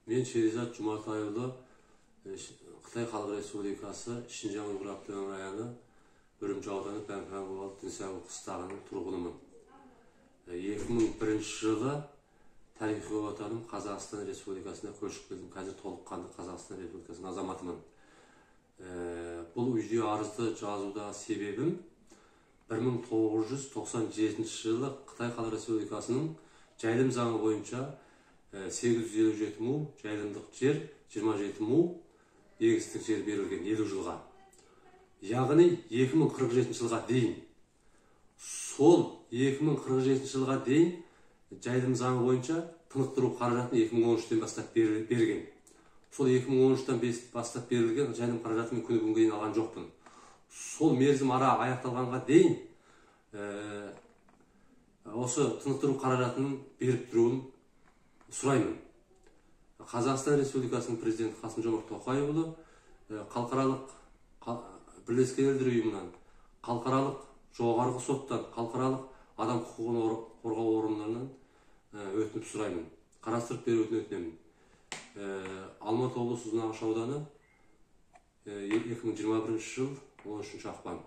Мен Шеризат Жұматайұлы, Қытай Халық Республикасы Шинжаң Ұйғыр автоном районы Үрімжі ауданы Пәнфән Дінсәу қыстағының тұрғынымын. 2001 жылы тарихи отаным Қазақстан Республикасына көшіп келдім. Қазір толыққанды Қазақстан Республикасының азаматымын. Бұл үйде арызды жазудағы себебім 1997 жылы Қытай Халық Республикасының жайылым заңы бойынша 857 му жайылымдық жер, 27 му егістік жер берілген 50 жылға. Яғни 2047 жылға дейін. Сол 2047 жылға дейін жайылым заңы бойынша тынықтыру қаражатын 2013-тен бастап берген. Сол 2013-тен бастап берілген жайылым қаражатын мен күні бүгінге дейін алған жоқпын. Сол мерзім ара аяқталғанға дейін осы тынықтыру қаражатын беріп тұруын сұраймын. Қазақстан Республикасының президенті Қасым-Жомарт Тоқаевұлы халықаралық Бірлескен Елдер Ұйымынан, халықаралық жоғарғы соттан, халықаралық адам құқығын қорғау орындарынан өтініп сұраймын. Қарастырып беруін өтінемін. Алматы облысы, Ұзынағаш ауданы, 2021 жыл 13 ақпан.